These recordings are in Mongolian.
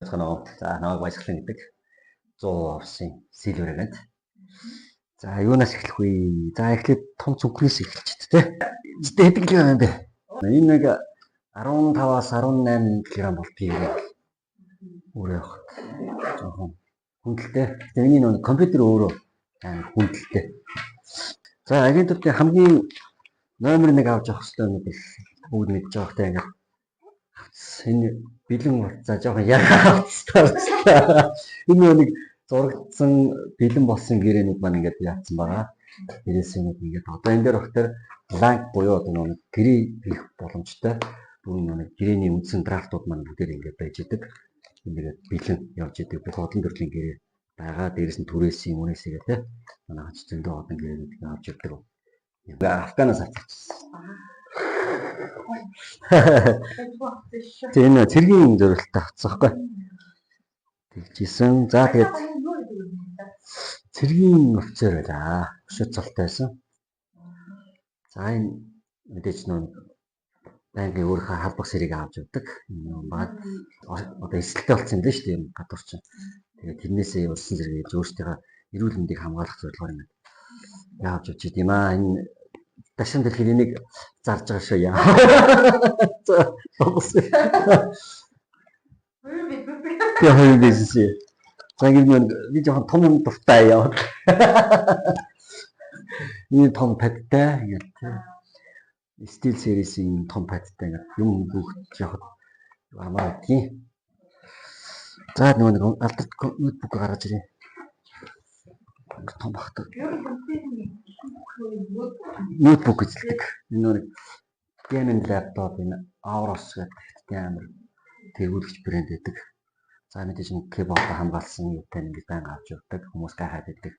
Цанаа. За, намайг Баясгалан гэдэг. 100% авсан Silver гэдэг. За, юунаас эхлэх вэ? За, эхлээд том цүнхнээс эхэлчих тэ. Зэтэ хэдэн килограмм юм бэ? Энэ нэг 15-аас 18 кг болдгийг өөрөө явах. Жохон хүндэлтэй. Тэгээ энэ нэг компьютер өөрөө амар хүндэлтэй. За, агентуудын хамгийн номер 1 авч явах хэрэгтэй юм бол бүгд мэдж байгаа хэрэг ингээд энэ бэлэн утсаа жоохон яхаа авцтай. Энэ нэг зурагдсан бэлэн болсон гэрээнүүд маань ингээд яатсан байгаа. Дээрээс юм ингээд одоо энэ дээр болохоор blank буюу одоо нэг гэрээ хийх боломжтой. Бүрэн нэг гэрээний үндсэн draft ууд маань бүгдээр ингээд байж идэг. Ингээд бэлэн явж идэг. Бүх олон төрлийн гэрээ байгаа. Дээрээс нь түрээсийн үнээсээ гэх манай хач зөндөө олон гэрээнүүд авч явдаг. Афганаас авчихсан. Тэгээ энэ цэргийн зориулттай авчихсан байхгүй. Тэгжсэн. За, тэгээд цэргийн офицер байлаа. Өшөө цолтой байсан. За, энэ мэдээж нөө байнгын өөрийнхөө халбах сэрийг авч явдаг. Энэ баг одоо эсэлтэй болсон юм байна шүү дээ, юм гадуур чинь. Тэгээд тэрнээсээ урьдчилан зэрэг өөрсдийнхөө эрүүл мэндийг хамгаалах зорилгоор юм явж явж идэм аа. Энэ дашин дэлхийд энийг зарж байгаа шүү яа. За, тоглосон. Хоёр бизнес. Тэгээ хоёр бизнес. За, ингэ нэг би жоохон том юм дуртай яваад. Энэ том pad тай ингээд SteelSeries-ийн том pad тай ингээд юм бүгд явахад амаа гэдгийг. За, нөгөө нэг алдарт ноутбук гаргаж ирээ. Том багтаа. Ноутбук эзэлдэг. Энэ нөгөө нэг gaming laptop, энэ Aorus гэдэг амар тэргүүлэгч брэнд байдаг. За, мэдээж нэг keyboard хамгаалсан юутай ингээд байнга авч явдаг. Хүмүүс гайхаад байдаг.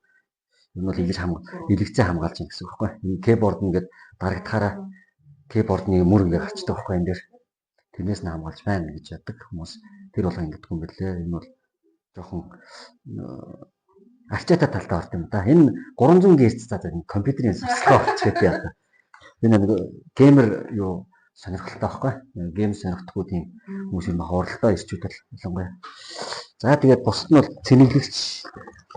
Энэ бол илэж хамгаал, илэгцээ хамгаалж байгаа гэсэн үг байхгүй. Энэ keyboard ингээд дарагдахаараа keyboard-ны мөр ингээд гарчдаг байхгүй энэ дээр. Тэрнээс нь хамгаалж байна гэж яддаг хүмүүс. Тэр болго ингэдэггүй юм бэлээ. Энэ бол жоохон арчаатай талдаа орд юм да. Энэ 300 Гц, за, компьютерийн сурталчилгаа болчих гэдэг яа. Энэ нэг gamer юу сонирхолтой байхгүй. Game сонирхдаггүй тийм хүмүүс юм хуралдаа ирчүүд бол ялангуяа. За, тэгээд бусд нь бол цэнэглэгч,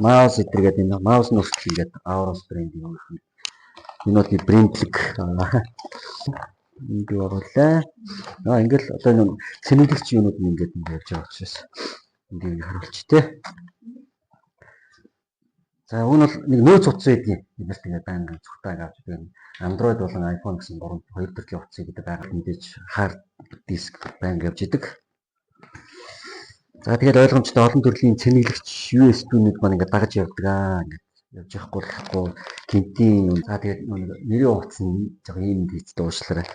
mouse эдэргээд энэ mouse нь хүртэл ингээд Aorus брендийн юм. Энэ бол нэг брендлэг энд оруулаа. Аа, ингээл одоо энэ цэнэглэгч юунууд нь ингээд ингээд явж байгаа учраас ингээд харуулч тээ. За, уг нь бол нэг нөөц утас байдгийн. Бид нарт ингээд байнгын цухтаа авч байдаг. Android болон iPhone гэсэн гурван хоёр төрлийн утсыг гэдэг байгаа. Мэдээж hard disk байнга явж идэг. За, тэгээд ойлгомжтой олон төрлийн цэнэглэгч USB-нүүд маань ингээд дагаж явдаг аа. Ингээд явж явахгүй болохгүй гинтийн. За, тэгээд нэрийн утас нь жоо ийм дийцтэй, уушлаарай.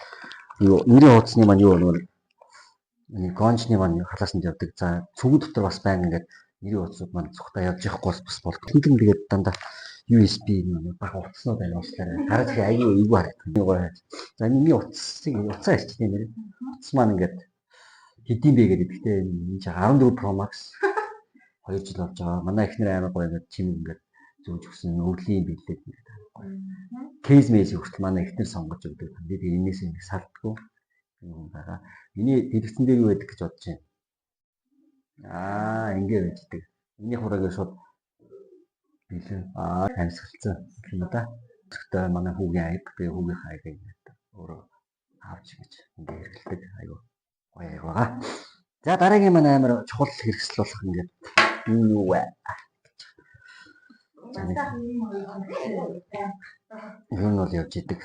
Юу, нэрийн утасны маань юу нэг гонжны маань халаасанд явдаг. За, цүнхэн дотор бас байнга ингээд нэрийн утасууд маань цухтаа явж явахгүй бас болдог. Тэнхэн тэгээд дандаа USB нэг баг утаснууд байна, уушлаарай. Гараж их аягүй эвгүй харагдах. За, миний утсыг утсаа ярьчих нэр. Утас маань ингээд хэдийн бэ гэдэг. Гэхдээ энэ чинь 14 Pro Max 2 жил болж байгаа. Манай эхнэр амар гоё ингээд чим ингээд зүүж өгсөн, өвлийн биелээд ингээд гоё. Case мэйс хүртэл манай эхнэр сонгож өгдөг. Би тэгээ энэс нэг салдаггүй юм байгаа. Миний дэлгэцэн дээр юу байдаг гэж бодож байна. Аа, ингэ байждаг. Миний хураагаар шууд бэлэн аа амьсгалцсан юм да. Гэхдээ манай хүүгийн аяг, би хүүгийнхээ аягийг ингээд өөрөө авч ингэж ингэ хэрэглэдэг. Айгу гоё аяг байгаа. За, дараагийн манай амар чухал хэрэгсэл болох ингээд энэ юу вэ? За, нэг ер нь бол явж идэг.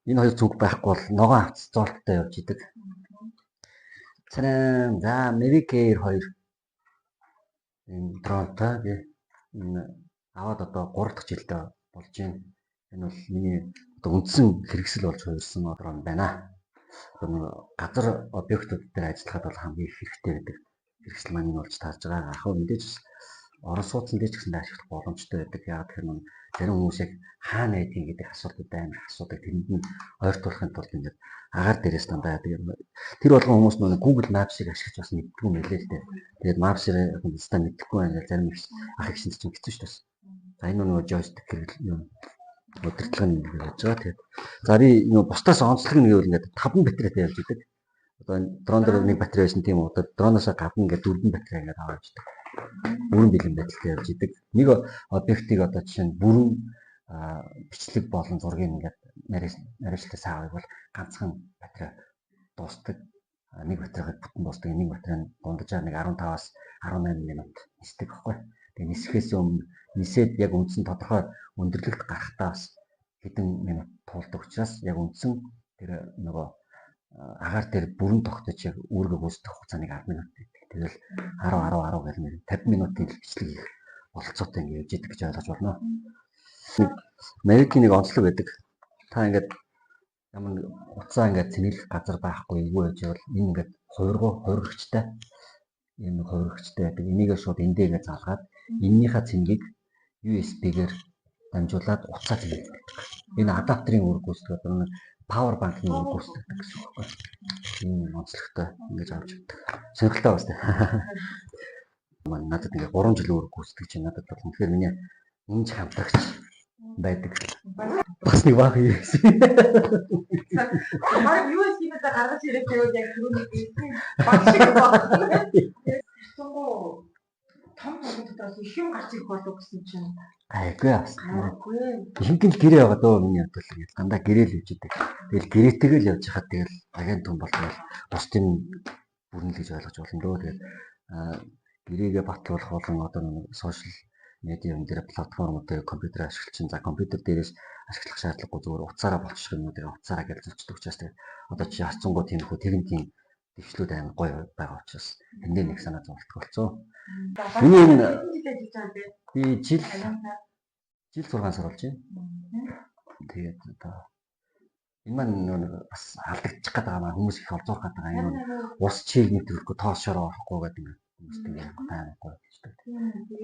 Энэ хоёр зүг байхгүй бол ногоон авц зоолттой явж идэг. Царай, за, Mavic Air 2 энэ дронтой би энэ аваад одоо 3 дахь жилдээ болж байна. Энэ бол миний одоо үндсэн хэрэгсэл болж хувирсан дрон байна. Одоо нэг газар объектууд дээр ажиллахад бол хамгийн их хэрэгтэй байдаг хэрэгсэл маань энэ болж таарж байгаа. Яг мэдээж орон сууцн дээр ч гэсэн ашиглах боломжтой байдаг. Яг тэгэхээр нүн зарим хүмүүс яг хаана байдгийг гэдэг асуултууд амар их асуудаг. Тэрэнд нь ойртуулахын тулд ингээд агаар дээрээс дандаа яадаг юм. Тэр болгон хүмүүс нөө Google Maps-ыг ашиглаж бас мэддэггүй юм лээ л дээ. Тэгээд Maps-ыг яг мэдэхгүй байна гэж зарим их ах их шинж чинь хэцүү шүү дээ. За, энэ нөгөө joystick хэрэгэл юм удирдлага нь ингэж яаж байгаа. Тэгээд за, би нөгөө бусдаас онцлог нь гэвэл ингээд 5 батарейтай явж идэг. Одоо энэ дрон дээр нэг батарей байсан, тийм үү? Одоо дроноос гадна ингээд дөрвөн батарей ингээд аваад явждаг. Бүрэн бэлэн байдалтай явж идэг. Нэг объектыг одоо жишээ нь бүрэн бичлэг болон зургийг ингээд нарийслаа саавыг бол ганцхан батарей дуустдаг. Нэг батарейг бүтэн дуустдаг. Нэг батарей нь дунджаар нэг 15-аас 18 минут нисдэг байхгүй. Тэгээ нисэхээс өмнө, нисээд яг үндсэн тодорхой өндөрлөгт гарахтаа бас хэдэн минут туулдаг учраас яг үндсэн тэр нөгөө агаар дээр бүрэн тогтож яг үүргээ гүйцэтгэх хугацаа нэг 10 минут байдаг. Тэгэл 10 10 10 гэх нэг 50 минутын бичлэг хийх бололцоотой ингэ явж идэг гэж ойлгож байна. Mavic-ийн нэг онцлог байдаг. Та ингээд ямар нэг утсаа ингээд цэнэглэх газар байхгүй эвгүй байж байвал энэ ингээд хувиргагчтай, ийм нэг хувиргагчтай байдаг. Энийгээ шууд эндээ ингээд залгаад эннийхээ цэнгийг USB-гээр дамжуулаад утсаа цэнэглэдэг. Энэ адаптерын үүрэг гүйцэтгэдэг, одоо нэг power bank-ны үүрэг гүйцэтгэдэг гэсэн үг байхгүй. Энэ онцлогтой ингэж авч явдаг. Сонирхолтой бас тийм. Маань надад ингээ 3 жил үүрэг гүйцэтгэж байна. Надад бол үнэхээр миний үнж хамтрагч байдаг. Бас нэг баах USB. Баг USB-нээс гаргаж ирээд байвал яг түрүүний хэлсэн баг шиг байна. Цэнгүү том томын дотроос их юм гарч ирэх болов гэсэн чинь Гайгүй бас. гайгүй. Ихэнх нь гэрээ байгаа дөө, миний хувьд бол ингээд дандаа гэрээл явж идэг. Тэгэл гэрээтэйгээ л явж хахад тэгэл агент хүн бол тэгэл бусдын бүрэн л гэж ойлгож болно дөө. Тэгээд гэрээгээ батлуулах болон одоо нэг social media юм дээр платформуд дээр компьютер ашиглаж чинь, за, компьютер дээрээс ашиглах шаардлагагүй, зүгээр утсаараа болчих юмнуудыг утсаараа гэж зочдөг учраас тэгээд одоо чи харцсангуу тийм хөө техникийн дэвшлүүд амар гоё байгаа учраас тэндээ нэг санаа зовлтго болцоо. Миний энэ жил ажиллаж байгаа юм бэ? Би жил 6 сар болж байна. Тэгээд одоо энэ маань нэг бас алдагдчих гээд байгаа маа, хүмүүс их олзуурах гээд байгаа юм. Ус чиг нэвтрүүлэхгүй, тоос шороо орохгүй гэдэг ингээд хүмүүст ингээд амар гоё болчихдог.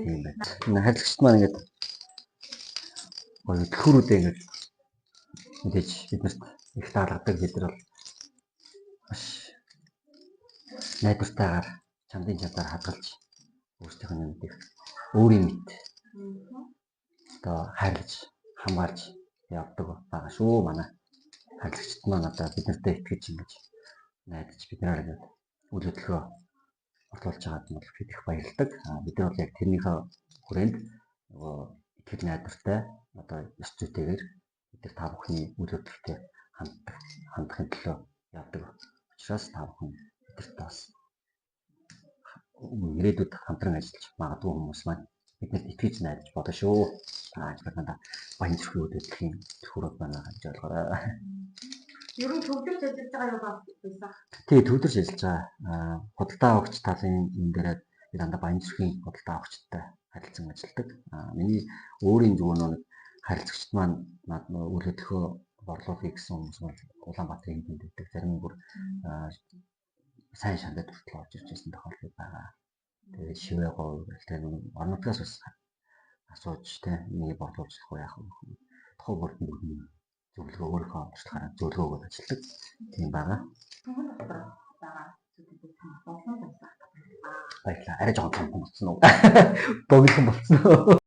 Тийм байна. Энэ харилцагчд маань ингээд гоё түлхүүрүүдээ ингээд мэдээж биднэрт их даалгадаг. Бид нар бол маш найдвартайгаар чамдын чадвар хадгалж өөрсдийнх нь юмыг өөрийн мэд одоо хайрлаж хамгаалж явдаг байгаа шүү. Манай харилцагчид маань одоо бид нартай итгэж, ингэж найдаж, биднээр ингээд үйл хөдлөхөө орлуулж байгаад нь бол бид их баярладаг. Бид нар бол яг тэрнийхээ хүрээнд нөгөө итгэл найдвартай одоо ёс зүйтэйгээр бид нар та бүхний үйл хөдлөлтөд ханддаг хандахын төлөө явдаг учраас та бүхэн бидэрт бас ирээдүйд хамтран ажиллаж магадгүй хүмүүс маань биднэрт итгэж найдаж болно шүү. Та надад баян зүрхийн үйл хөдлөхийн түлхүүрүүд байна гэж ойлгоорой. Ер нь төвлөрч ажиллаж байгаа юу байсан? Тий, төвлөрч ажиллаж байгаа. Худалдаа авагч талын юм дээрээ би дандаа баян зүрхийн худалдаа авагчтай харилцан ажилладаг. Миний өөрийн зүгээр нэг харилцагчд маань над үйл хөдлөхөө борлуулъя гэсэн хүмүүс бол Улаанбаатарын энд байдаг. Зарим нь бүр сайн шандад хүртэл орж ирж байсан тохиолдол байгаа. Тэгээд шивээ говь гэх тэр орон нутгаас бас асууж те, энийг борлуулж уу, яах вэ? Тухайн бүрд бүгд зөвлөгөө, өөрийнхөө туршлагаараа зөвлөгөө өгөөд ажилладаг. Тийм байгаа. Түмэн дотор байгаа зүйлүүдийг болон байсан. Баярлалаа. Арай жоохон цомхон болсон уу? Богинохон болсон уу?